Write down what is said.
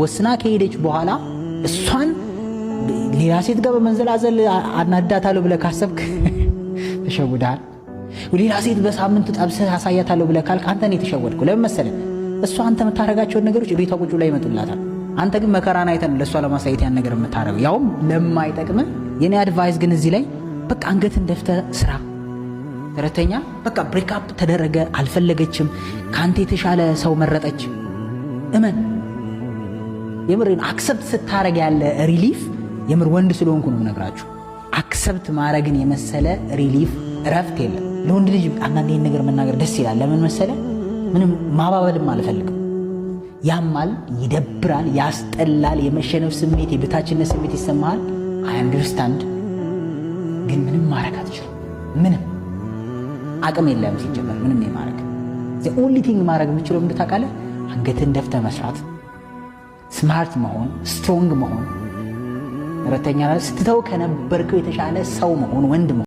ወስና ከሄደች በኋላ እሷን ሌላ ሴት ጋር በመንዘላዘል አናዳታለሁ ብለህ ካሰብክ ተሸውደሃል። ሌላ ሴት በሳምንት ጠብሰህ አሳያታለሁ ብለህ ካልክ አንተ ነው የተሸወድከው። ለምን መሰለህ? እሷ አንተ የምታደርጋቸውን ነገሮች ቤቷ ቁጭ ብላ ይመጡላታል። አንተ ግን መከራን አይተን ለእሷ ለማሳየት ያን ነገር የምታደርገው ያውም ለማይጠቅምህ። የኔ advice ግን እዚህ ላይ በቃ አንገትን ደፍተህ ስራ። ተረተኛ በቃ break up ተደረገ፣ አልፈለገችም፣ ከአንተ የተሻለ ሰው መረጠች። እመን፣ የምሬን accept ስታረግ ያለ relief፣ የምር ወንድ ስለሆንኩ ነው የምነግራችሁ። Accept ማድረግን የመሰለ relief፣ እረፍት የለም። ለወንድ ልጅ አንዳንድ ይህን ነገር መናገር ደስ ይላል። ለምን መሰለ? ምንም ማባበልም አልፈልግም። ያማል፣ ይደብራል፣ ያስጠላል። የመሸነፍ ስሜት፣ የበታችነት ስሜት ይሰማሃል። I understand፣ ግን ምንም ማድረግ አትችልም። ምንም አቅም የለም ሲጀመር ምንም የማድረግ። Only thing ማድረግ የምችለው ምንድን ታውቃለህ? አንገትን ደፍተህ መስራት፣ smart መሆን፣ strong መሆን፣ ሁለተኛ ስትተው ከነበርከው የተሻለ ሰው መሆን፣ ወንድ መሆን።